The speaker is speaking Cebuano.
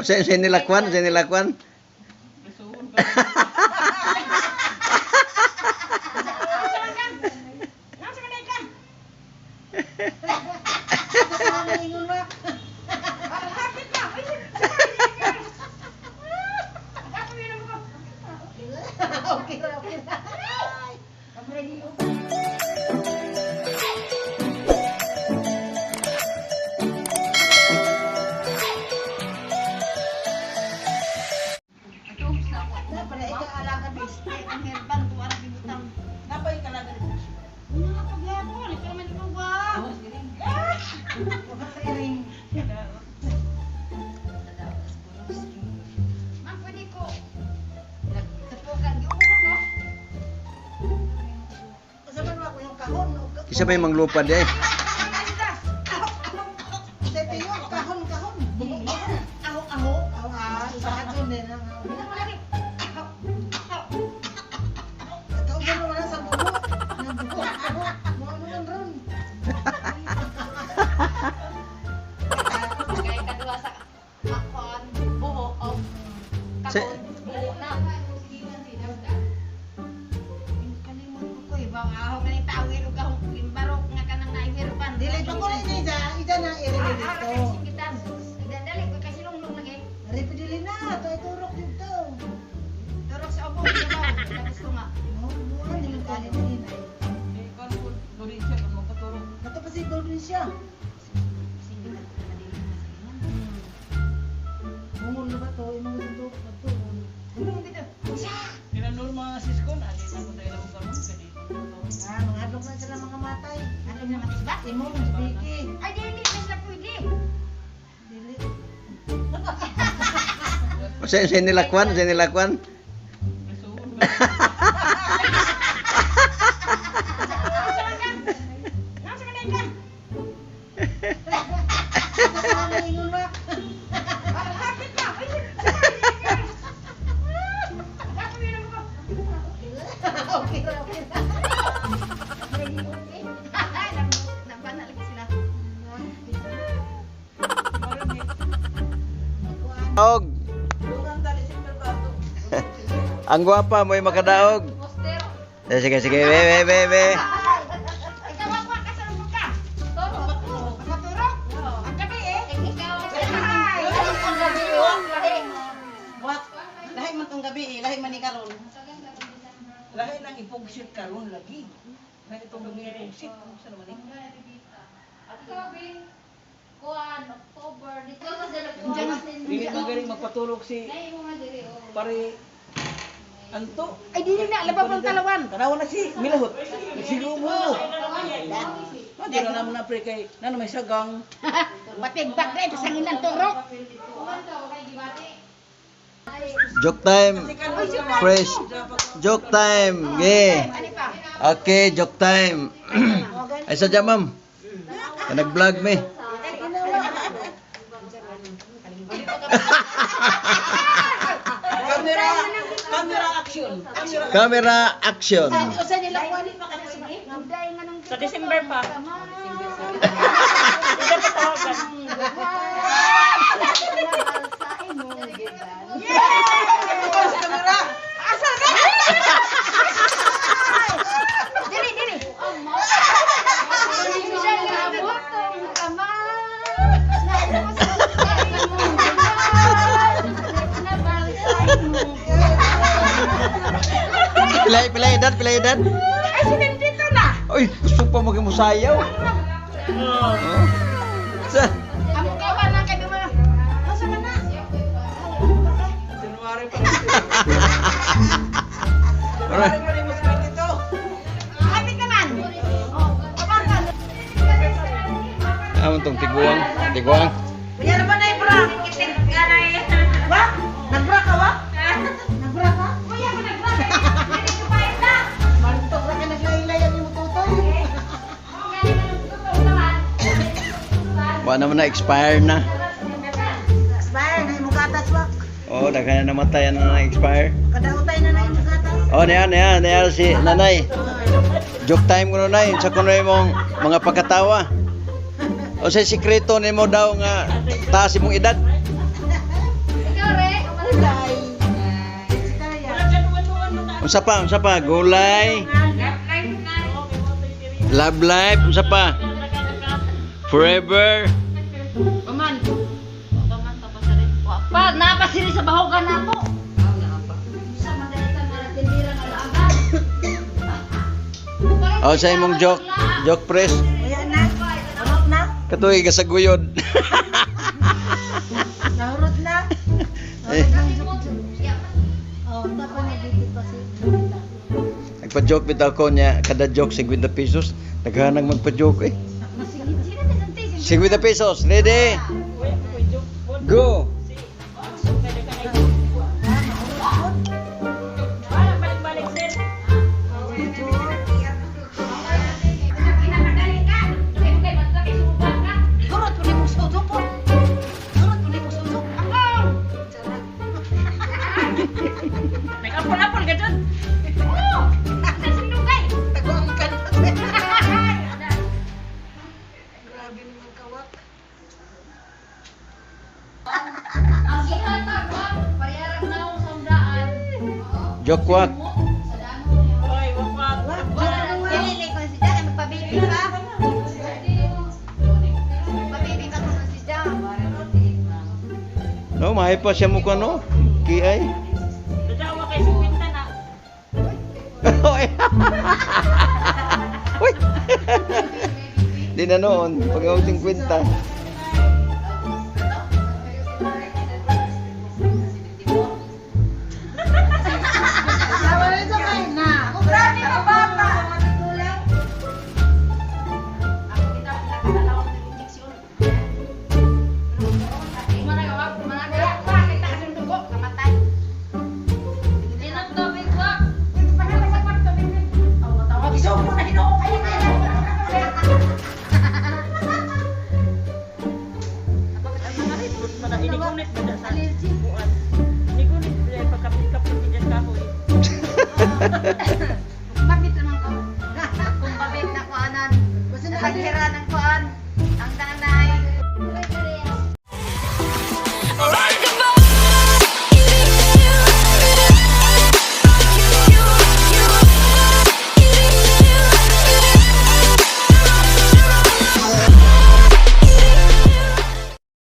Sa nilakwan, sa nilakwan. Prisuhon ka. Nasa ka ka? Ingon ba? Hapit na. Ay, Okay ra, okay ra. Na pala ikaw alaga bis. Ang herban ko ara bibutang. Napay ka lang. Una pagyapon, ikaw man ikaw ba? Wala sa iring. Ma'am, pwede ko. Nagtupukan gi ko. Usa man wa ko yung kahon. Kisa may manglupad eh. Sa tiyo, kahon kahon. Aho aho. Aho ah, sa aton din ang aho. Kauban wala sa buho. Nang buho, buho. Mo ano man ron. Kay kaduha sa akon, buho o Sa- kakon, buho na. Kalimot ko ko ibang aho kani tawir ug ahong limbarok nga kanang naihirpan. Dili pa ko ni ija, ija na iri Ah, dito. ah, kay singgitan. Nagdadali ko kay silunglong lagi. Ari dili na, to iturok dito. Turok sa ubong diba? Tapos ko nga. Mo mo dili ka dili na. Eh, kung Lorenzo, kung magkatulog. Kato pa si Golden siya. Singgitan ko na dili na sa ingon. Bungol na ba to? Imong ito to. Gulong dito. Usa. Kinanur mga siskon, ani na ko tayo lang karon kani. Ah, mga adlok na sila mga matay. Ano na matis ba? Imong si Vicky. Ay dili na sila pwede. Dili. Sa nilakwan, sa nilakwan. Prisuhon ka. Nasa ka ka? Sa ingon ba? Hapit na. Ay, Okay ra, okay ra. Nabanal sila. Og, Dugang tali si Perbato. ang gwapa mo'y makadaog. Poster. Eh, sige, sige, be, be, be, be. Ikaw ako ka sa ka. Toro. Makaturo? Ang gabi eh. Ikaw. Ay! Ang gabi, oh. Lahi. What? Lahi man tong gabi eh, lahi man ni karon. Lahi nang ipugsit karon lagi. Lahi itong gabi ipugsit. Sa naman eh. Ikaw, Bi. Kuan, October. Dito sa dalawa. Dili magaling magpatulog si Nay mo nga diri oh. pare Anto. Ay, dili na. Labab ng talawan. Tanawa na si Milahot. Nagsigo mo. Di na naman na pre kay nano may sagang. Batigbak na ito sa ngilang turok. Kuan ka kay gibati. Joke time. Fresh. Joke time. Yeah. Ano pa? Okay, joke time. Ay, sadya, ma'am. Kaya nag-vlog me. Camera, camera action. Camera. Camera action. Usa nila kuan. Sa December pa. Sa camera. Dili, dili. Pilay, pilay edad, pilay edad. Ay, sinendito na. Uy, gusto pa magimusayaw. Oh. Sa, Ang kawa na kayo mga. Asa man na? January pa. January pa rin mas dito. Hapit naman. Abakan. Amon tong tiguang, tiguang. Yan naman ay bra. Wa? Nagbra ka wa? Nagbra ka? Kuya ko nagbra. Dili ko pa na. Marito ra ka naglaylay ang imong tutoy. Wa naman na expire na. Expire na imong gatas wa. Oh, daghan na namatay na na expire. Kadaotay na na imong gatas. Oh, niya, niya, niya si nanay. Joke time ko nanay, sa kuno imong mga pagkatawa. O sa sikreto nimo daw nga taas imong edad. Gulay. Unsa pa, unsa pa? Gulay. Love life, unsa pa? Forever. Paman. Paman tapos sa rin. Wa pa napasiri sa bahogan nato. Sa madalitan nga natindira nga laagan. O sa imong joke, joke press. Wala na. Hurot na. Katuig ka sa guyod. Nahurot na. Eh, Oh, tapos nagdito pa si nagpa-joke bitaw ko niya, kada joke 50 pesos. Naghanang magpa-joke eh. 50 pesos, ready? Go! Hurot po ni mong suso po. Hurot po ni mong suso. Anggang! Nag-apol-apol ka dyan. Taguang ka na. Grabe naman kawak. Ang gihatag wa, parehara naong sa daan. Joke what? Sa daan mo niya. Oy, wak wak. Dili ko si Jack, magpabibi pa. Pabibi ka ko si Jack. No, mahay pa siya mo ko no. Kiay. Dadawa kay 50 na. Oy. Uy. Di na noon, pag ako 50.